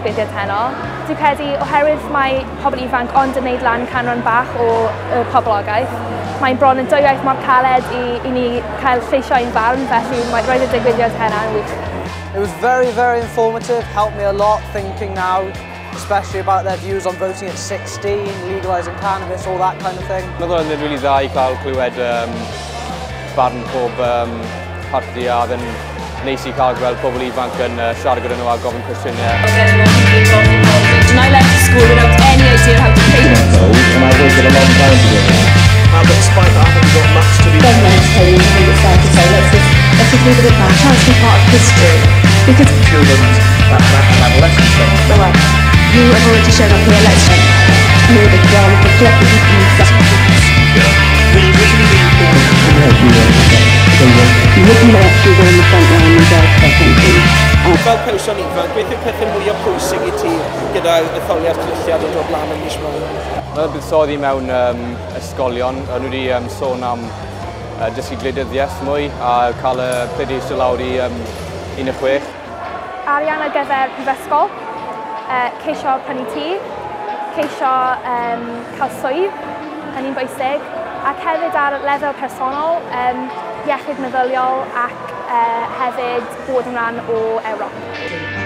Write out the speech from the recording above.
digwyddiad heno. Dwi'n credu oherwydd mae pobl ifanc ond yn neud lan canran bach o y poblogaeth, mae'n bron yn dwywaith mor caled i ni cael lleisio ein barn, felly roedd y digwyddiad heno yn wych. It was very, very informative, helped me a lot thinking now, especially about their views on voting at 16, legalising cannabis, all that kind of thing. Roedd o'n really dda i cael clywed barn pob parti a oedd yn neis i cael gweld pobl ifanc yn siarad gyda nhw a gofyn cwestiynau. And I left school without any idea how to paint. And I waited a long time to get there. But despite that, I haven't got much to be... Government entertaining, I think it's fair to say, let's just leave it at that. Chance to be part of history. Because... Children's that adolescent thing. Well, you have already shown up here, let's move it down the Looking at actually on the front line and their country. Fel person ifanc, beth yw'r pethau mwyaf pwysig i ti gyda etholiad Cynulliad yn dod lan yn mis Mai? Mae'n buddsoddi mewn ysgolion. Nhw wedi sôn am dysgu gwleidyddiaeth mwy a cael y pleidleisio lawr i 16. Arian ar gyfer prifysgol, ceisio prynu tŷ, ceisio cael swydd, hynny'n bwysig, ac hefyd ar lefel personol, iechyd meddyliol ac hefyd bod yn rhan o Ewrop.